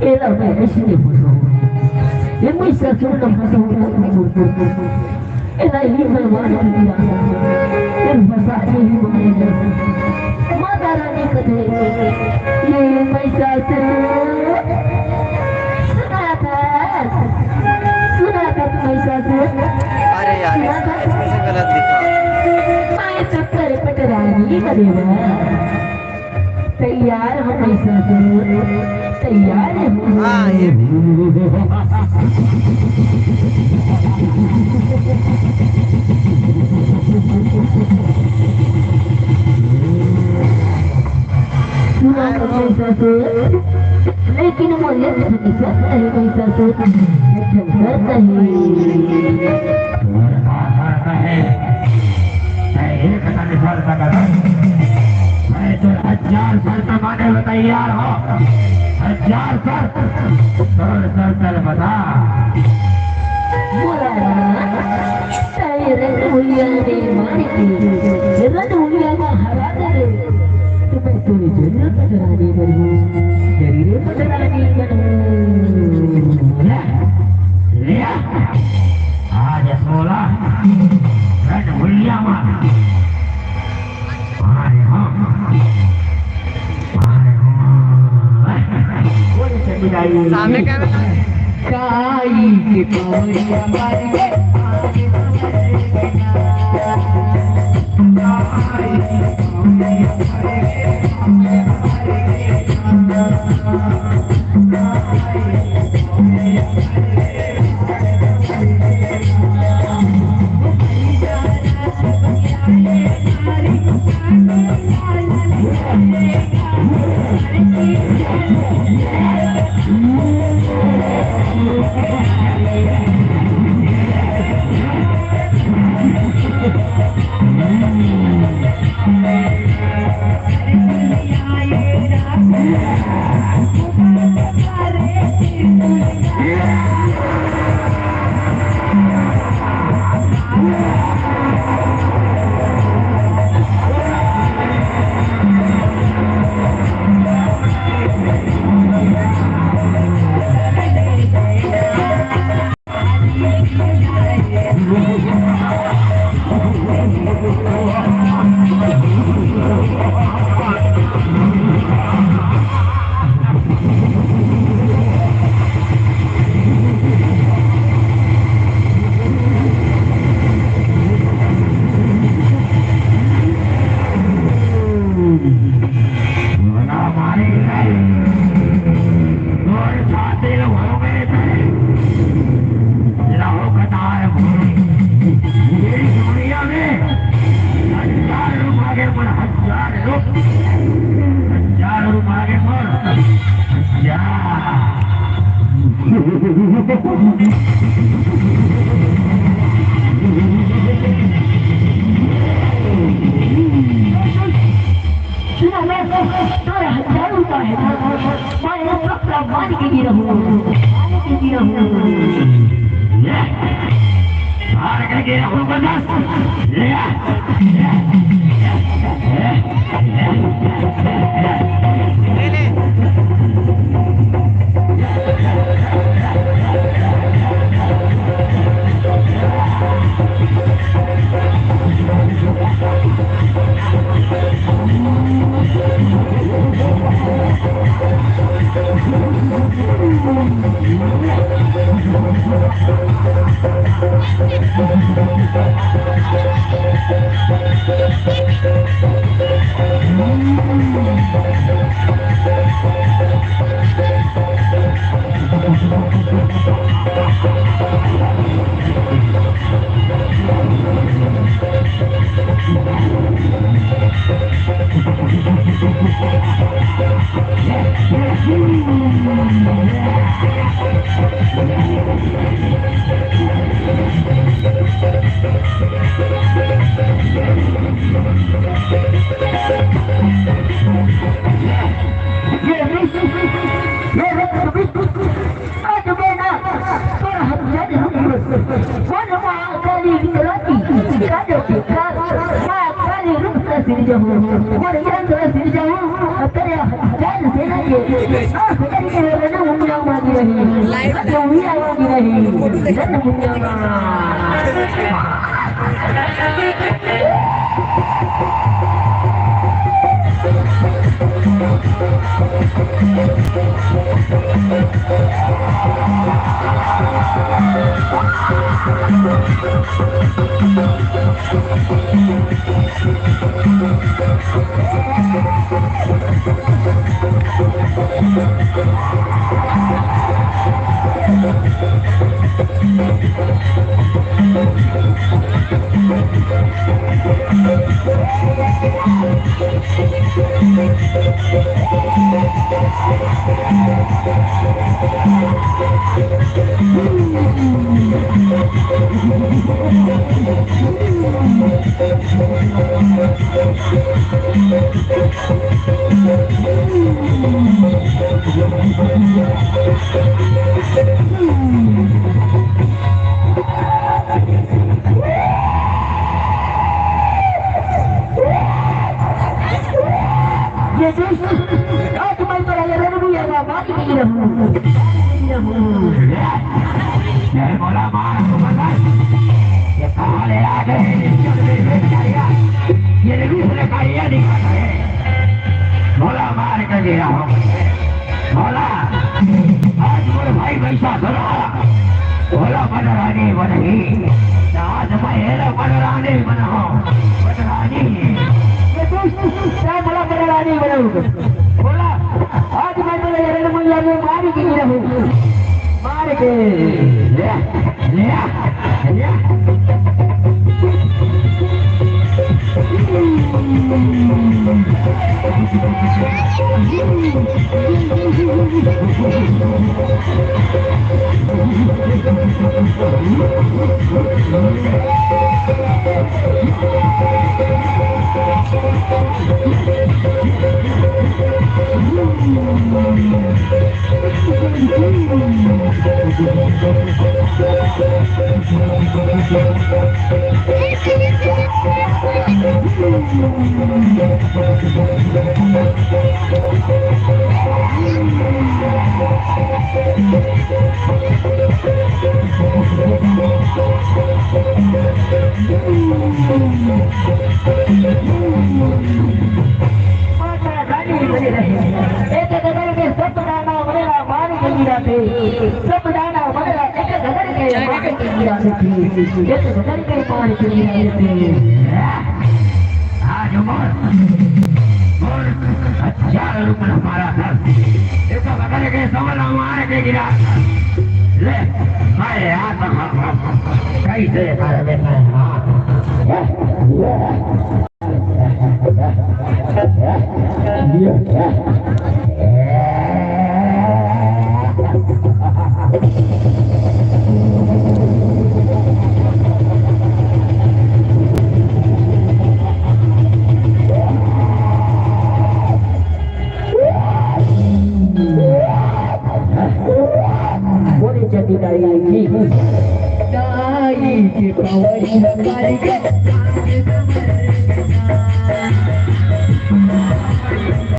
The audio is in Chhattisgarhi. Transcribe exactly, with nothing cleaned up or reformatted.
एला मैं अइसने फंसाहूं। ये मैं ससुर ला फंसाहूं। एला ही भगवान के दिया। ये फंसा के ही मारेगा। माता रानी कथे, ये मैं ससुर। सुना था, सुना था तुम्हें ससुर। अरे यार, सुना था। इसमें से गलत लिखा। मैं चक्कर पटरानी करेगा। तैयार हो मैं ससुर, तैयार हो। हाँ, ये भी। सुना तो मैं ससुर, लेकिन मोर एक ठन शर्त हे मैं ससुर, एक ठन शर्त हे। तोर का शर्त हे? मैं एक ठन शर्त कर, मैं तो हजार शर्त माने बर तैयार हों। हजार शर्त। तोर शर्त ल बता। मोला तैं रणभुइयां में मार के, रणभुइयां में हरा देबे, त मैं तोर जरूर पटरानी बनहूं, जरूर पटरानी बनहूं। ले, ले, आज तोला रणभुइयां में सामने कैमरा। हजार रुपया के पर हजार रुपया। हजार रुपया के पर हजार। सुनो ना, तोर हजार रुपया हे ना, मैं ये सब ला मान के गिरा हूँ, मान के गिरा हूँ। ये, मार के गिरा हूँ बस। ये, ये, ये, ये। ये देश आज मैं तो ये रणवीर बाबा की नहीं रहूं। ये बोला मार को बता। ये कहां ले आ गए? ये दूसरे का ये नहीं पता है। बोला मार के गिरा हो। बोला, आज मोर भाई वैसा सुना। बोला, बदरानी बनही। आज मैं हेरा बदरानी बनाऊं। बदरानी। ये दोस्त, क्या बोला, बदरानी बनाऊं? बोला, आज मैं तो ये रणमैया में मार के गिरा हूं। मार के। ले। एक गगन के सब दाना बनेला, मार के गिराथे। सब दाना बनेला, एक गगन के मार के गिराथे। एक गगन के मार के गिराथे। आज मोर, मोर हजार रुपया मारा था। एक गगन के सब मार के गिरा। ले, मैं यार, कैसे कर बेटा? बोले चंडी दाई की। दाई के पावन सरकारी के।